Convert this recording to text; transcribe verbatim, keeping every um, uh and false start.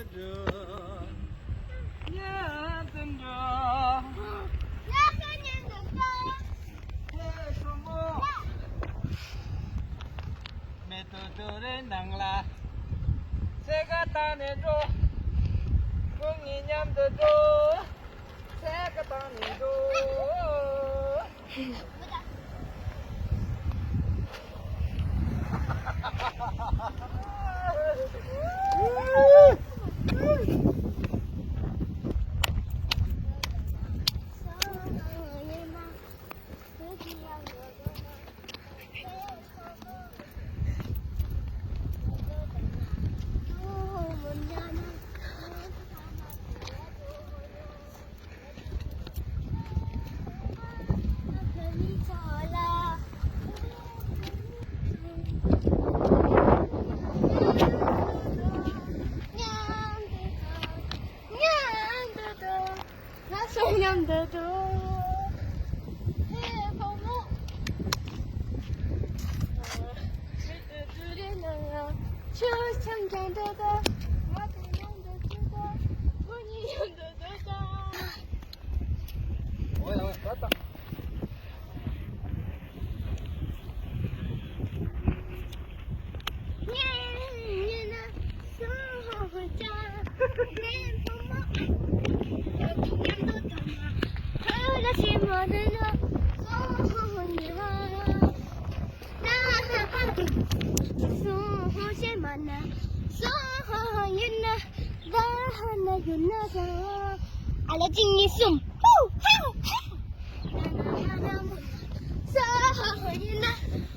མེ་ཏོག་དུ་རེ་ནང་ལ། སེ་ག་བཏང་ནས་འགྲོ། ཁོ་གཉིས་མཉམ་དུ་འགྲོ། སེ་ག་བཏང་ནས་འགྲོ། ང་སོང་མཉམ་དུ་འགྲོ། ཧེ་བུ་མོ། ཁྱོད་ཆང་ཀྱང་འགྲོ་ད། ང་དང་མཉམ་དུ་འགྲོ་ད། ཁོ་གཉིས་མཉམ་དུ་འགྲོ་ད། ཨ་ལ་གཅིག་གཉིས་གསུམ། ཧུ་ཧ་ཧ། ས་ཧ་ཧ་ཡིན་ན།